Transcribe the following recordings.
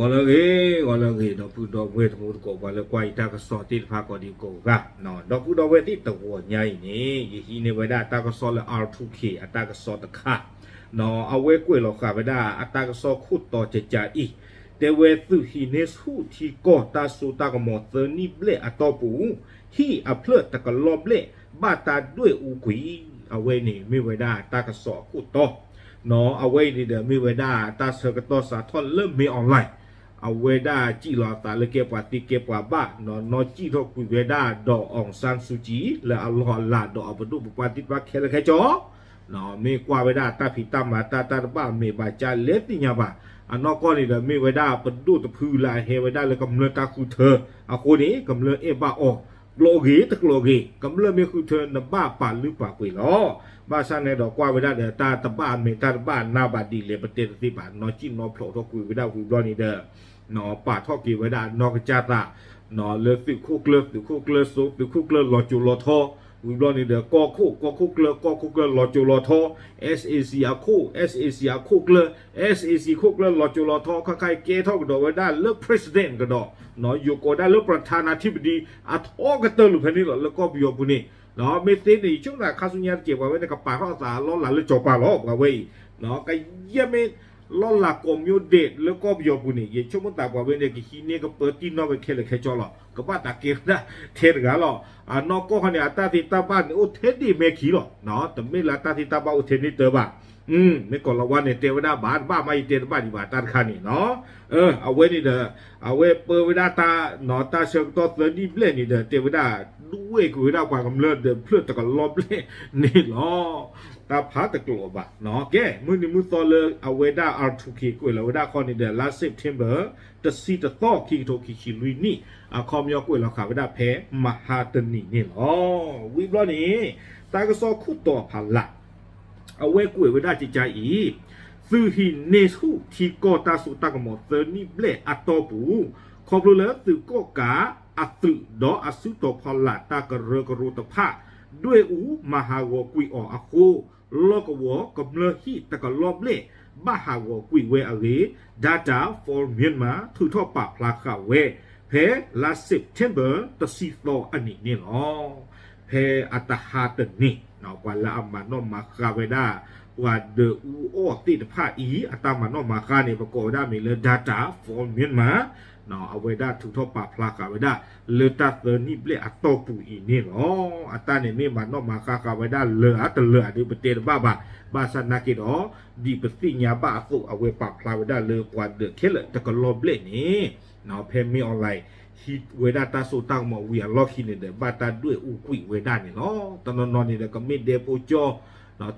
ဂီၤလၢအဂ့ၤ, ဂီၤလၢအဂ့ၤ ဒီပုၢ်ဒီဝဲၢ်တံၤသကိး ပှၤလၢကွၢ်ယတၢ်ကစီၣ်သ့ၣ်တဖၣ်ကိးဒံကိးဂၤ, ဒီပုၢ်ဒီဝဲၢ်သ့ၣ်တဂီၤညါအံၤန့ၣ် ယဟံးန့ၢ်ဝဲဒၣ်တၢ်ကစီၣ်လၢ R two K အတၢ်ကစီၣ်တခါ, အဝဲကွဲးလီၤဃာ်ဝဲဒၣ်အတၢ်ကစီၣ်ခိၣ်တီကကါအံၤ, တဲဝဲသုးဟံးန့ၢ်ဆူၣ်ထံကီၢ်တၢ်စိတၢ်ကမီၤသၢနံၣ်ဘျဲၣ်အတီၢ်ပူၤ, ဟံၣ်အဖျၢၣ်တကလီၢ်ဘျဲၣ် ဘၣ်တၢ်ဒွဲၣ်အူကွံာ်, အဝဲန့ၣ်မ့ၢ်ဝဲဒၣ်တၢ်ကစီၣ်အခိၣ်တီ အဝဲအံၤန့ၣ်ဒီးမ့ၢ်ဝဲဒၣ်တၢ်ဆၢကတီၢ်စးထီၣ်လၢ မင်းအောင်လှိုင် အဝဲဒၣ်စံၣ်လီၤအသးလၢကဲပှၤသ့ကဲပှၤဘၣ်, နီၢ်နီၢ်စံၣ်ထီၣ်ကွံာ်ဝဲဒၣ်ဒီး အောင်ဆန်းစုကြည် လၢအလီၢ်အလၤဒီးအပဒိၣ်ပပှၢ်သ့ၣ်တဖၣ်ခဲလၢာ်ခဲဆ့, မ့ၢ်ကွၢ်ဝဲဒၣ်တၢ်ဖံးတၢ်မၤတၢ်တၢ်တဘၣ်အမဲာ်ဘၣ်ကၢ်လဲၣ်သ့ၣ်ညါဘၣ်, အနီၢ်ကီၢ်န့ၣ်ဒီးမ့ၢ်ဝဲဒၣ်ပဒိၣ်တဖုလၢအဟဲဝဲဒၣ်လၢကမျၢၢ်တၢ်ဃုထၢ, အဃိန့ၣ် ကမျၢၢ်အဲၣ်ဘၣ်အီၤ, ကျိၤအဂ့ၤတကျိၤအဂ့ၤ ကမျၢၢ်မ့ၢ်ဃုထၢနဘၣ်ပာ်လုၢ်ပာ်ပှ့ၤလီၤ, ဘၣ်ဆၣ်န့ၣ်ဒီးကွၢ်ဝဲဒၣ်ဒီးတၢ်တဘၣ်အမဲာ်တၢ်တဘၣ်အနါဘၣ်ဒ်လဲၣ်ပတဲတသ့ဘၣ်, နီၢ်စံၣ်နီၢ်ဖျိးထီၣ်ကွံာ်ဝဲဒၣ်ဝံၤဘျီန့ၣ်ဒီး ပာ်ထီၣ်က့ၤဝဲဒၣ်အနီၢ်ကစၢ်သး လၢသုးခိၣ်ကျၢၢ် သုးခိၣ်ကျၢၢ်စိ သုးခိၣ်ကျၢၢ်လီၤစိၤလီၤထီ, ဝံၤဘျီန့ၣ်ဒီး ကီၢ်ခိၣ် ကီၢ်ခိၣ်ကျၢၢ် ကီၢ်ခိၣ်ကျၢၢ်လီၤစိၤလီၤထီ, SAC အခိၣ် SAC အခိၣ်ကျၢၢ် SAC ခိၣ်ကျၢၢ်လီၤစိၤလီၤထီ ခဲခါအံၤကဲထီၣ်ကဒီးဝဲဒၣ်လၢ president ကဒီး, ယိၤကိးဒၣ်လၢ ประธานาธิบดี အထီကတၢၢ်လိာ်ဖဲန့ၣ်လီၤ လၢကီၢ်ပယီၤပူၤန့ၣ်, မ့ၢ်သ့န့ၣ် ယဆိကမိၣ်သးခါဆူညါတက့ၢ် ပှၤဝဲန့ၣ် ကပာ်ထီၣ်အသးအလီၢ်လၤလၢစီၤပၤလီၤ ပှၤဝဲအံၤ, ကယဲၢ်မ့ၢ်လီၢ်လၤကိးမံၤဒဲး လၢကီၢ်ပယီၤပူၤန့ၣ် ယဆိကမိၣ်သးပှၤဝဲန့ၣ် ကဟံးန့ၢ်ကပၢတံၢ်နီၣ်ဝဲခဲလၢာ်ခဲဆ့လီၤ, ကဘၣ်သးကဲဝဲဒၣ်ထဲတဂၤလီၤ, အနီၢ်ကီၢ်ခီန့ၣ် အတၢ်သ့တၢ်ဘၣ်န့ၣ် အိၣ်ထဲဒ့ၣ်မဲခံလီၤ, တမ့ၢ်လၢအတၢ်သ့တၢ်ဘၣ်အိၣ်ထဲန့ၣ်တၢဘၣ်, မ့ၢ်ကိးလီၤဝါန့ၣ် တဲဝဲဒၣ်ဘၣ်တဘၣ်မး ယတဲတဘၣ်ဒံးဘၣ်တၢ်တခါန့ၣ်လီၤ, အဝဲန့ၣ်ဒီး အဝဲပၢဝဲဒၣ်တၢ် တၢ်ဆၢကတီၢ်သၢနံၣ်ဘျဲၣ်န့ၣ်ဒီး တဲဝဲဒၣ် ဒွဲၣ်ကွံာ်ဝဲဒၣ်ပှၤကမျၢၢ်ဒီးဖျၢၣ်တကလီၢ်ဘျဲၣ်န့ၣ်လီၤ, တၢ်ဖးတကျိၤဘၣ်, ကဲ မုၢ်နံၤမုၢ်သီလၢအဝဲဒၣ် R two K ကွဲးလီၤဝဲဒၣ်ခီန့ၣ်ဒီး လါ September တဆံတသီ ခံကထိခံဆံလွံၢ်နံၣ်, အခီပညီကွဲးလီၤဃာ်ဝဲဒၣ်ဖဲမဟါတနံၤန့ၣ်လီၤ, ဝံၤဘျီန့ၣ် တၢ်ကစီၣ်ခိၣ်တီအဖးလၢ် အဝဲကွဲးဝဲဒၣ်ကကါအံၤ, သုးဟံးန့ၢ်ဆူၣ်ထံကီၢ်တၢ်စိတၢ်ကမီၤသၢနံၣ်ဘျဲၣ်အတီၢ်ပူၤ, ခီဖျိလၢသုးကီၣ်ကးအသုးဒီးအစုတီၤဖီလာ်တၢ်ကရၢကရိတဖၣ် ဒွဲၣ်အူမၤဟးဂီၤကွံာ်အီၤအဃိ, လီၢ်ကဝီၤကမျၢၢ်ဟံၣ်တကလီၢ်ဘျဲၣ် ဘၣ်ဟးဂီၤကွံာ်ဝဲအဂ့ၢ်, Data for Myanmar ထုးထီၣ်ပာ်ဖျါဃာ်ဝဲ ဖဲလါ September တဆံသီအနံၤန့ၣ်လီၤ. ဖဲအတဟါတနံၤ ပှၤလၢအမၤနီၣ်မၤဃါဝဲဒၣ် ပှၤဒုးအူအီၣ်သ့ၣ်တဖၣ်အံၤ အတၢ်မၤနီၣ်မၤဃါန့ၣ် ပကိးဝဲဒၣ်မ့ၢ်လၢ Data for Myanmar အဝဲဒၣ်ထုးထီၣ်ပာ်ဖျါဃာ်ဝဲဒၣ် လၢတၢ်သၢနံၣ်ဘျဲၣ်အတီၢ်ပူၤအံၤန့ၣ်လီၤ. အတၢ်န့ၣ်မ့ၢ်မၤနီၣ်မၤဃါဃာ်ဝဲဒၣ်လၢာ်ဧါတလၢာ်ဧါဒုးပတဲတဘၣ်ဘၣ်. ဘၣ်ဆၣ်နာ်က့ဒီး ဒ်ပသ့ၣ်ညါဘၣ်အသိး အဝဲပာ်ဖျါဝဲဒၣ်လၢပှၤဒုးခဲလၢာ်တကလီၢ်ဘျဲၣ်န့ၣ် ဖဲမ့ၢ် online ဟံးဝဲဒၣ်တၢ်စိတၢ်ကမီၤဝံၤအလီၢ်ခံန့ၣ်ဒီး ဘၣ်တၢ်ဒွဲၣ်အူကွံာ်ဝဲဒၣ်န့ၣ်လီၤ. တနီၤနီၤန့ၣ်ဒီးကမ့ၢ်ဒဲဖိကၠီ,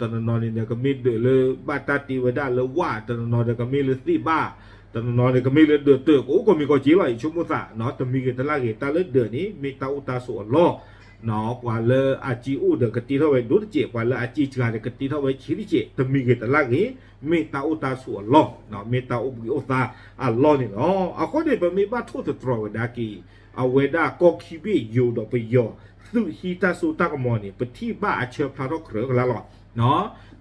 တနီၤနီၤန့ၣ်ဒီးကမ့ၢ်ဒုးလၢဘၣ်တၢ်တ့ဝဲဒၣ်လၢဝၣ်, တနီၤနီၤဒီးကမ့ၢ်လၢသ့ၣ်ဘၣ်, တနီၤနီၤန့ၣ်ကမ့ၢ်လၢဒုးတၢၢ် ကအိၣ်ကိးမံၤကိးက့လီၤ. ယဆိကမိၣ်သး တမံၤဂ့ၤတလါဂ့ၤ တၢ်လၢဒုးန့ၣ် မ့ၢ်တၢ်အိၣ်တၢ်ဆိးအလီၢ် ပှၤလၢအစ့အိၣ်ဒီးကတ့ထီၣ်ဝဲဒိၣ်တစဲး, ပှၤလၢအစ့စှၤဒီးကတ့ထီၣ်ဝဲဆံးတစဲး, တမံၤဂ့ၤတလါဂ့ၤ မ့ၢ်တၢ်အိၣ်တၢ်ဆိးအလီၢ်, မ့ၢ်တၢ်အိၣ်ဘှံးအိၣ်သါအလီၢ်န့ၣ်လီၤ. အဃိန့ၣ် ပမ့ၢ်ဘၣ်ထိၣ်သတြီၤဝဲဒၣ်က့ၤ အဝဲဒၣ်ကီၢ်ခံဘ့ၣ်ယိၤဒီးပယီၤ သုးဟံးတၢ်စိတၢ်ကမီၤန့ၣ် ပထံၣ်ဘၣ်အဆၢဖျါထီၣ်ကြၢးကလါလီၤ.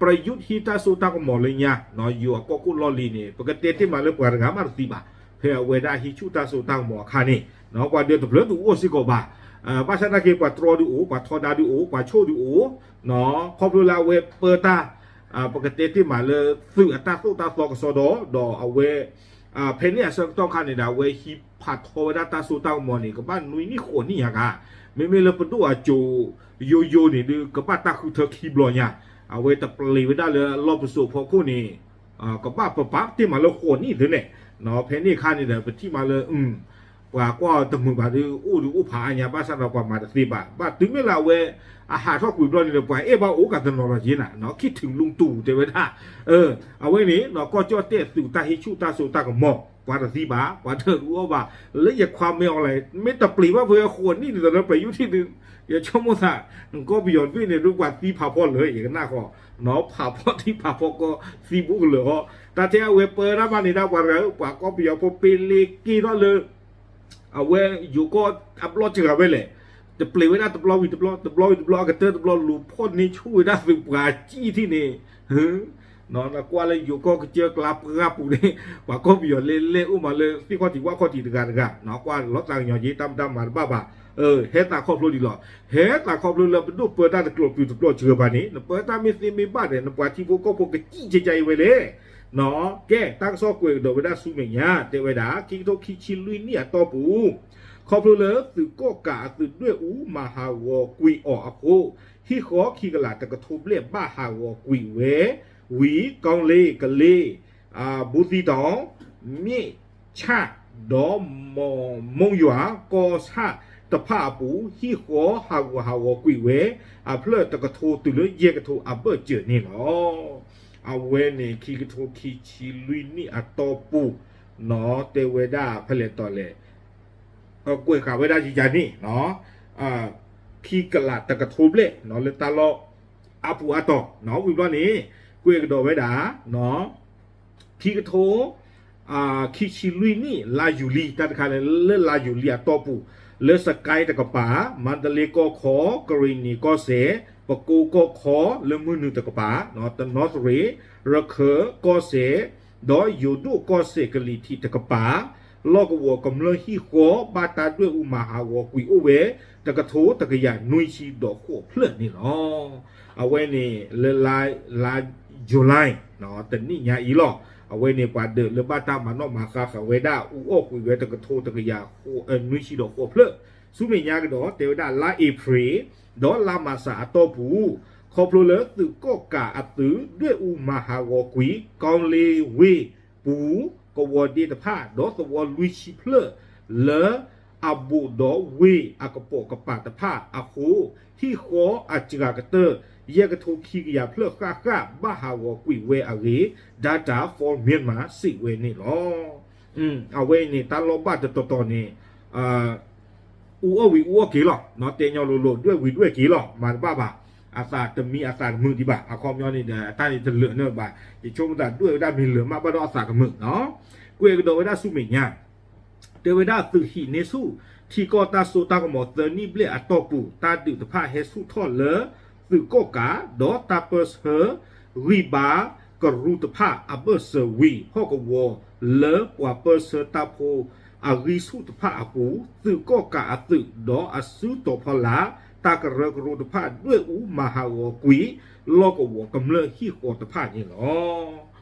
ပယုၢ်ဟံးတၢ်စိတၢ်ကမီၤလၢညါ, ယိၤအကီၢ်ခိၣ်လီၢ်လံၤန့ၣ် ပကတဲတ့ၢ်မးလၢပှၤတဂၤမးတသံဘၣ်. ဖဲအဝဲဒၣ်ဟံးဆူၣ်တၢ်စိတၢ်ကမီၤအခါန့ၣ် ပှၤဒုးတဖျၢၣ်တအိၣ်စ့ၢ်ကီးဘၣ်. ဘၣ်ဆၣ်နာ်က့ ပှၤတြီဒုးအိၣ်, ပှၤထီဒါဒုးအိၣ်, ပှၤဆိၣ်ဒုးအိၣ်, ခီဖျိလၢအဝဲပၢတၢ် ပကတဲတ့ၢ်မးလၢ သုးအတၢ်သိၣ်တၢ်သီကစီဒီ, ဒီးအဝဲ ဖဲန့ၣ်အဆၢကတီၢ်ခါန့ၣ်ဒီး အဝဲဟံးဖးထီဝဲဒၣ်တၢ်စိတၢ်ကမီၤန့ၣ် ကဘၣ်နွံနံၣ်ဃိးနံၣ်ညါဂၤ, မ့မ့ၢ်လၢပဒိၣ်အစိၤယိယိန့ၣ်ဒုး ကဘၣ်တၢ်ဃုထၢခံဘျီညါ, အဝဲတပျံၤဝဲဒၣ်လၢအလီၢ်ပစိာ်ဖီခိၣ်န့ၣ် ကဘၣ်ပပာ်တ့ၢ်မးလၢဃိးနံၣ်သ့န့ၣ်, ဖဲန့ၣ်အခါန့ၣ်ဒီး ပထံၣ်မးလၢ ပှၤကွၢ်တမုာ်ဘၣ်ဒုး အိၣ်ဒုးအိၣ်ဖးအါညါ ဘၣ်ဆၣ်ဒီးပှၤမၤတသ့ဘၣ်. ဘၣ်တုၤမ့ၢ်လၢအဝဲ အဟးထီၣ်ကွံာ်ဘျီန့ၣ်ဒီး ပှၤအဲၣ်ဘၣ်အိၣ်ကတနီၤလီၤက့နၤ, ခံထူးလူတူၢ်တဲဝဲဒၣ်. အဝဲန့ၣ် ကီၢ်ကၠီၣ်တဲၣ်သုးတၢ်ဟံးဆူၣ်တၢ်စိတၢ်ကမီၤ ပှၤတသံဘၣ်, ပှၤတဒုးအီၣ်ဘၣ်, လၢယခွါမ့ၢ်အီၤလဲၣ် မ့ၢ်တပျံၤဘၣ်ဖဲဃိးနံၣ်န့ၣ်ဒီး ပယုၢ်ထံၣ်ဒုး ယဆိကမိၣ်သး ကီၢ်ပယီၤတဘ့ၣ်န့ၣ်ဒုး ပှၤသံဖးဖီလၢာ် ယကနၣ်ဃီ, ဖးဖီထံဖးဖီကီၢ်သံဘူးကလၢာ်ဃီ, တၢ်ထဲအဝဲပၢတၢ်ဘၣ်န့ၣ်ဒၣ်ပှၤတဂၤဧၢ, ပှၤကီၢ်ပယီၤဖိပ့လ့က့ၤထီၣ်လၢ အဝဲယိၤကီၢ်အဘျီစှၤဝဲလဲၣ်, တပျံၤဝဲဒၣ်တဘျီဝံၤတဘျီ, တဘျီဝံၤတဘျီ အကတၢၢ်တဘျီ လူၤဖီၣ်န့ၢ်ဆူၣ်ဝဲဒၣ်သုးပှၤစံၣ်ထံၣ်န့ၣ်, ကွၢ်လၢယိၤကီၢ်ကစၢၢ်ကျါပှၢ်ပူၤန့ၣ် ပှၤကီၢ်ပယီၤလဲၤလဲၤအိၣ်မးလၢသ့ၣ်ခီၣ်ထံးဝၣ်ခီၣ်ထံးတဂၤတဂၤ, ကွၢ်လီၤသးကညီၤက့ တၢ်မတၤမၤတဘၣ်ဘၣ်. ဟဲသးခီဖျိဒ်လီၤ. ဟဲသးခီဖျိလၢပဒိၣ်ပၢတၢ်တကျိၤပျုၤတကျိၤစှၤဘၣ်န့ၣ် နပၢတၢ်မ့ၢ်သ့မ့ၢ်ဘၣ်ဒီး နပှၤထံဖိကီၢ်ဖိကစံၣ်ကဲကအံၤဝဲလဲၣ်. ကဲ တၢ်ကစီၣ်ကွဲးကဒီးဝဲဒၣ်ဆူမဲာ်ညါ တဲဝဲဒၣ် ခံကထိခံဆံလွံၢ်နံၣ်အတီၢ်ပူၤ ခီဖျိလၢသုးကီၣ်ကးအသုးဒွဲၣ်အူမၤဟးဂီၤကွံာ်အီၤအဃိ ဟံၣ်ဃီခံကလးတကထိဘျဲၣ်ဘၣ်ဟးဂီၤကွံာ်ဝဲ ဝံၤ ကီလ့ ကလ့ ဘူးသံတီၤ မ့ၣ်ဆၣ် ဒီးမီၢ်မိၢ်ယွၤ ကီၢ်ဆၣ်တဖၣ်အပူၤ ဟံၣ်ဃီဟးဂူာ်ဟးဂီၤကွံာ်ဝဲ အဖျၢၣ်တကထိတုၤလၢယဲၢ်ကထိအဘၢၣ်စၢၤန့ၣ်လီၤ. အဝဲန့ၣ် ခံကထိခံဆံလွံၢ်နံၣ်အတီၢ်ပူၤ တဲဝဲဒၣ်ဖဲလဲၣ်တီၤလဲၣ် ကွဲးဃာ်ဝဲဒၣ်ယယၤန့ၣ် ခံကလးတကထိဘျဲၣ် လၢတၢ်လီၢ်အါပူၤအါတီၤ ဝံၤဘျီန့ၣ် ကွဲးကဒီးဝဲဒၣ် ခံကထိ ခံဆံလွံၢ်နံၣ် လါယူၤလံ တၢ်တခါန့ၣ် လၢလါယူၤလံအတီၢ်ပူၤ လၢစကဲတကပၤ မါတလ့ကီၢ်ခီ ကရ့ၣ်နံၤကီၢ်စဲၣ် ပကိကီၢ်ခီ လၢမုၢ်နုာ်တကပၤ တနီသရံၣ် ရခၢၣ်ကီၢ်စဲၣ် ဒီးယိၤဒိၣ်ကီၢ်စဲၣ်ကလံၤထံးတကပၤ လီၢ်ကဝီၤကမျၢၢ်ဟံၣ်ဃီ ဘၣ်တၢ်ဒွဲၣ်အူမၤဟးဂီၤကွံာ်အိၣ်ဝဲ တကထိတကယၤနွံဆံဒီးဃိးဖျၢၣ်န့ၣ်လီၤ. အဝဲန့ၣ်လၢ လါ July တနံၣ်ညါအံၤလီၤ. အဝဲန့ၣ်ပှၤဒၢးလၢဘၣ်တၢ်မၤနီၣ်မၤဃါဃာ်ဝဲဒၣ် အူအီၣ်ကွံာ်ဝဲတကထိတကယၤ နွံဆံဒီးဃိးဖျၢၣ် ဆူမဲာ်ညါကဒီး တဲဝဲဒၣ်လါအ့ဖြ့ၣ် ဒီးလါမၢ်ၡးအတီၢ်ပူၤ ခီဖျိလၢသုးကီၣ်ကးအသုးဒွဲၣ်အူမၤဟးဂီၤကွံာ် ကီလ့ဝ့ၢ်ပူၤ ကဝီၤဒ့တဖၣ် ဒီးသဝီလွံၢ်ဆံဖျၢၣ် လၢအဘူးဒီးဝ့ၢ်အကပိာ်ကပၤတဖၣ်အဃိ ဟံၣ်ဃီအစှၤကတၢၢ် ယဲၢ်ကထိခံကယၤဖျၢၣ်ဃၣ်ဃၣ် ဘၣ်ဟးဂီၤကွံာ်ဝဲအဂ့ၢ် Data for Myanmar စံးဝဲန့ၣ်လီၤ. အဝဲအံၤန့ၣ် တၢ်လီၢ်ဘၣ်တတီၤတီၤန့ၣ် အူအီၣ်ဝံၤအူအီၣ်က့ၤလီၤ. တဲညီလိၤလိၤ ဒွဲၣ်ဝံၤဒွဲၣ်က့ၤလီၤ မၤတဘၣ်ဘၣ်. အသးတမံအသးတမုာ်ဒံးဘၣ်. အခီပညီန့ၣ်ဒီး အတၢ်န့ၣ်တလၢာ်န့ၢ်ဘၣ်. ယဆိကမိၣ်သးဒွဲၣ်ဝဲဒၣ်မ့ၢ်လၢာ်မးဘၣ်ဒီးအသးကမုာ်နီၤ. ကွဲးကဒီးဝဲဒၣ်ဆူမဲာ်ညါ တဲဝဲဒၣ်သုးဟံးန့ၢ်ဆူၣ် ထံကီၢ်တၢ်စိတၢ်ကမီၤသၢနံၣ်ဘျဲၣ်အတီၢ်ပူၤ တၢ်ဒုးတဖၣ်ဟဲဆူၣ်ထီၣ်လၢ သုးကီၣ်ကး ဒီးတၢ်ပၢၢ်ဆၢ ဂံၢ်ဘါကရူၢ်တဖၣ်အဘၢၣ်စၢၤဝံၤ ဟီၣ်ကဝီၤလၢပှၤပၢၢ်ဆၢတၢ်ဖိအဂံၢ်ဆူၣ်တဖၣ်အပူၤ သုးကီၣ်ကးအသုး ဒီးအစုတီၤဖီလာ် တၢ်ကရၢကရိတဖၣ် ဒွဲၣ်အူမၤဟးဂီၤကွံာ် လီၢ်ကဝီၤကမျၢၢ်ဟံၣ်ဃီတဖၣ်န့ၣ်လီၤ.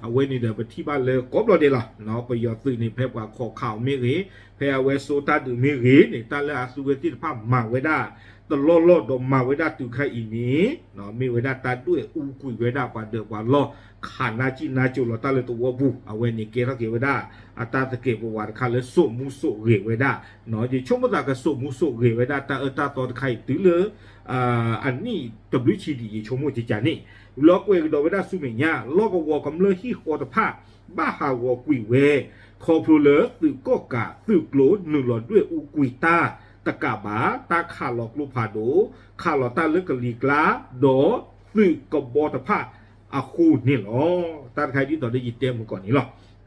အဝဲန့ၣ်ဒီးပထံၣ်ဘၣ်လၢကိးဘျီဒဲးလီၤ. ပယီၤသုးန့ၣ် ဖဲပှၤခိးခးအီၤမ့ၢ်ဂ့ၤ, ဖဲအဝဲစိတၢ်ဒုးမ့ၢ်ဂ့ၤန့ၣ် တၢ်လၢအသုဝဲသ့ၣ်တဖၣ်မၤဝဲဒၣ် တလီၢ်လီၢ်ဒီးမၤဝဲဒၣ်တုၤခဲအံၤန့ၣ် မ့ၢ်ဝဲဒၣ်တၢ်ဒွဲၣ်အူကွံာ်ဝဲဒၣ်ပှၤဒၢးပှၤလီၢ် ခးနါစံၣ်နါစိၤလီၤတၢ်လၢသဝီပူၤ အဝဲန့ၣ်ကဲထီၣ်က့ၤဝဲဒၣ် အတၢ်သကဲးပဝးတခါလၢစိာ်မူစိာ်ဂဲၤဝဲဒၣ် ယဆိကမိၣ်သးကစိာ်မူစိာ်ဂဲၤဝဲဒၣ်တၢ်အၢတၢ်သီတခါအံၤတုၤလၢ အနံၣ်တဘျုးဆံဒံး ယဆိကမိၣ်ကကန့ၣ် လီၤကွဲးကဒီးဝဲဒၣ်ဆူမဲာ်ညါ လီၢ်ကဝီၤကမျၢၢ်ဟံၣ်ဃီတဖၣ် ဘၣ်ဟးဂီၤကွံာ်ဝဲ ခီဖျိလၢသုးကီၣ်ကးသုးကျိၤနုာ်လီၤဒွဲၣ်အူကွံာ်တၢ်တကးဘၣ် တၢ်ခးလီၤကျိဖးဒိၣ် ခးလီၤတၢ်လၢကလံၤကျါ ဒီးသုးကဘီတဖၣ်အဃိန့ၣ်လီၤ. တၢ်တခါဒ်သိးလၢယတဲမုၢ်ကီၢ်န့ၣ်လီ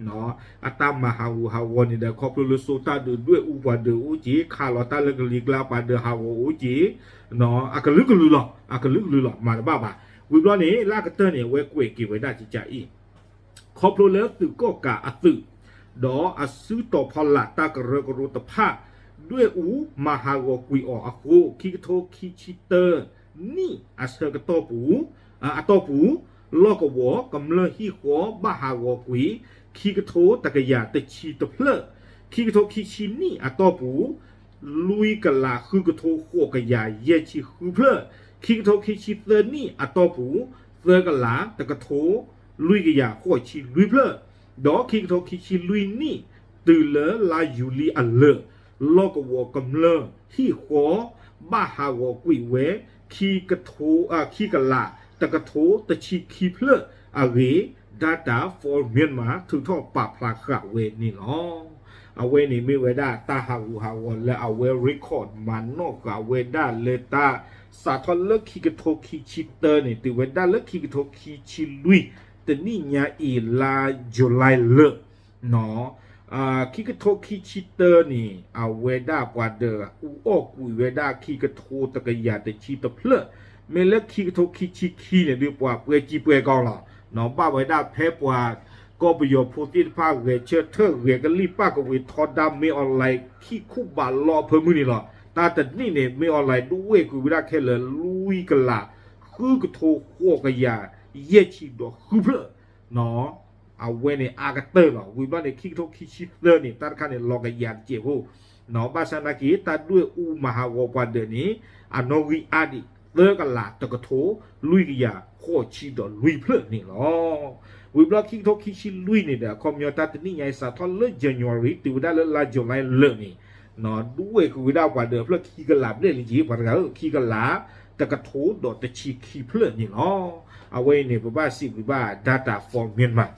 ၤ. အတၢ်မၤဟးဂူာ်ဟးဂီၤန့ၣ်ဒီး ခီဖျိလၢစိတၢ်ဒုးဒွဲၣ်အူပှၤဒၢးအိၣ်က့ၤ ခးလီၤတၢ်လၢကလံၤကျါ ပှၤဒၢးဟးဂီၤအိၣ်က့ၤ အကလုာ်ကလုာ်လီၤ အကလုာ်ကလုာ်လီၤ မၤတဘၣ်ဘၣ်. ဝံၤဘျီန့ၣ် လၢအကတၢၢ်န့ၣ် အဝဲကွဲးက့ၤဝဲဒၣ်ကကအံၤ ခီဖျိလၢသုးကီၣ်ကးအသုး ဒီးအစုတီၤဖီလာ်တၢ်ကရၢကရိတဖၣ် ဒွဲၣ်အူမၤဟးဂီၤကွံာ်အီၤအဃိ ခံကထိခံဆံတၢနံၣ်အဆၢကတီၢ်ပူၤ အတီၢ်ပူၤ လီၢ်ကဝီၤကမျၢၢ်ဟံၣ်ဃီဘၣ်ဟးဂီၤကွံာ် ခံကထိတကယၤတဆံတဖျၢၣ်, ခံကထိခံဆံနံၣ်အတီၢ်ပူၤ လွံၢ်ကလးဃုကထိဃိးကယၤယဲၢ်ဆံဃုဖျၢၣ်, ခံကထိခံဆံသၢနံၣ်အတီၢ်ပူၤ သၢကလးတကထိ လွံၢ်ကယၤဃိးဆံလွံၢ်ဖျၢၣ်, ဒီးခံကထိခံဆံလွံၢ်နံၣ် တုၤလၢလါယူၤလံအလၢာ် လီၢ်ကဝီၤကမျၢၢ်ဟံၣ်ဃီ ဘၣ်ဟးဂီၤကွံာ်ဝဲ ခံကထိ ခံကလး တကထိတဆံခံဖျၢၣ်အဂ့ၢ် Data for Myanmar ထုးထီၣ်ပာ်ဖျါဃာ်ဝဲန့ၣ်လီၤ. အဝဲန့ၣ်မ့ၢ်ဝဲဒၣ်တၢ်ဟးဂူာ်ဟးဂီၤလၢအဝဲ record မၤနီၣ်ဃာ်ဝဲဒၣ်လၢတၢ်စးထီၣ်လၢခံကထိခံဆံတၢန့ၣ် တုၤဝဲဒၣ်လၢခံကထိခံဆံလွံၢ် တနံၣ်ညါအံၤ လါယူၤလံလၢာ် ခံကထိခံဆံတၢန့ၣ် အဝဲဒၣ်ပှၤဒၢးအူအီၣ်ကွံာ်ဝဲဒၣ်ခံကထိတကယၤတဆံတဖျၢၣ်, မ့ၢ်လၢခံကထိခံဆံခံန့ၣ်ဒုး ပှၤပှဲၤကံပှဲၤကီလီၤ. ဘၣ်ဝဲဒၣ်ဖဲပှၤကီၢ်ပယီၤဖိသ့ၣ်တဖၣ်ဂဲၤဆၢထၢၣ်ဂဲၤကလံၣ်ပၣ်ကဝ့ၤထီဒါ မင်းအောင်လှိုင် ခံခူဘးလီအဖၢမုၢ်န့ၣ်လီၤ. တၢ်တနံၣ်န့ၣ် မင်းအောင်လှိုင် ဒုးဝဲၢ်ကွံာ်ဝဲဒၣ်ခဲလၢာ် လွံၢ်ကလး ဃုကထိဃိးကယၤ ယဲၢ်ဆံဒီးဃုဖျၢၣ် အဝဲန့ၣ်အါကတၢၢ်လီၤ. ဝံၤဘျီန့ၣ် ခံကထိခံဆံသၢန့ၣ် တၢ်တခါန့ၣ် လီၤကယၤတစဲးဖိ ဘၣ်ဆၣ်နာ်က့ တၢ်ဒွဲၣ်အူမၤဟးဂီၤပှၤဒၢးန့ၣ် အနီၣ်ဂံၢ်အါဒံး သၢကလး တကထိ လွံၢ်ကယၤဃိးဆံဒီးလွံၢ်ဖျၢၣ်န့ၣ်လီၤ. ဝံၤဘျီခံကထိခံဆံလွံၢ်န့ၣ်ဒီး အခီပညီတၢ်တနံၣ်ညါအံၤ စးထီၣ်လၢ January တုၤဝဲဒၣ်လၢလါ July လၢာ်န့ၣ် ဒွဲၢ်ကွံာ်ဝဲဒၣ်ပှၤဒၢးဖျၢၣ်ခံကလးဘျဲၣ်လံက့ၤ ပှၤတဂၤဧၢ ခံကလး တကထိဒီးတဆံခံဖျၢၣ်န့ၣ်လီၤ. အဝဲအံၤန့ၣ် ပဘၣ်စံးကွံာ်ဘၣ် Data for Myanmar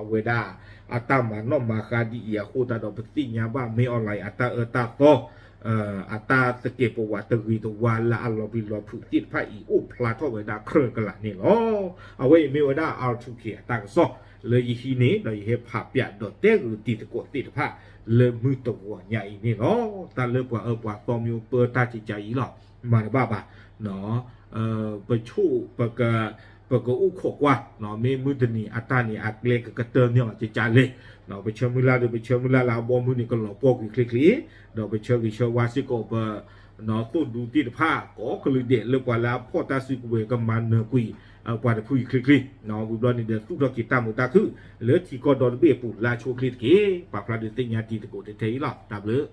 အဝဲဒၣ် အတၢ်မၤနီၣ်မၤဃါဒ်အံၤ အဃိသတးဒီး ပသ့ၣ်ညါဘၣ် မင်းအောင်လှိုင် အတၢ်အၢတၢ်သီ အတၢ်သကဲးပဝးတဂ့ၤတဝါလၢအလီၤဘှံးလီၤဖုးသ့ၣ်တဖၣ်အံၤ အိၣ်ဖျါထီၣ်ဝဲဒၣ်ခြၢၣ်ကလးန့ၣ်လီၤ. အဝဲအံၤမ့ၢ်ဝဲဒၣ် R two K အတၢ်ကစီၣ် လၢယဟံးန့ၢ် ဒီးယဟဲဖးပၠးဒီးတဲဂုာ်တံၤသကိးသ့ၣ်တဖၣ် လၢမုၢ်တဂီၤညါအံၤန့ၣ်လီၤ. တၢ်လၢပှၤအၢပှၤသီမ့ၢ်အိၣ်ပၢတၢ်ကကးအံၤလီၤ. မၤတဘၣ်ဘၣ် ပဆိၣ် ပကအိၣ်ခိးကွၢ် မ့ၢ်မုၢ်တနံၤအတၢ်န့ၣ် အကျဲကကတၢၢ်န့ၢ်အီၤကကးလဲၣ်. ပဆၢမုၢ်လၢ်ဒီး ပဆၢမုၢ်လၢ်လၢအဘီမုၢ်န့ၣ် ကလီၤပှီၢ်ကွံာ်ချ့ချ့, ဒီးပဆၢဂ့ၤဆၢဝါစ့ၢ်ကီးပ သိၣ်ဒူသ့ၣ်တဖၣ် ကိးကလုာ်ဒဲးလၢပှၤလၢအဖီၣ်တၢ်စုကဝဲၤကမၤနၢၤကွံာ် ပှၤတဖုအံၤချ့ချ့. ဝံၤဘျီန့ၣ်ဒီး သူၣ်ထီၣ်က့ၤတၢ်မုာ်တၢ်ခုၣ် လၢထံကီၢ်ဒီတဘ့ၣ်အပူၤ လၢအဆိအချ့တက့ၢ်. ပာ်ဖျါဒုးသ့ၣ်ညါတံၤသကိးထဲအံၤလီၤ. တၢ်ဘျုး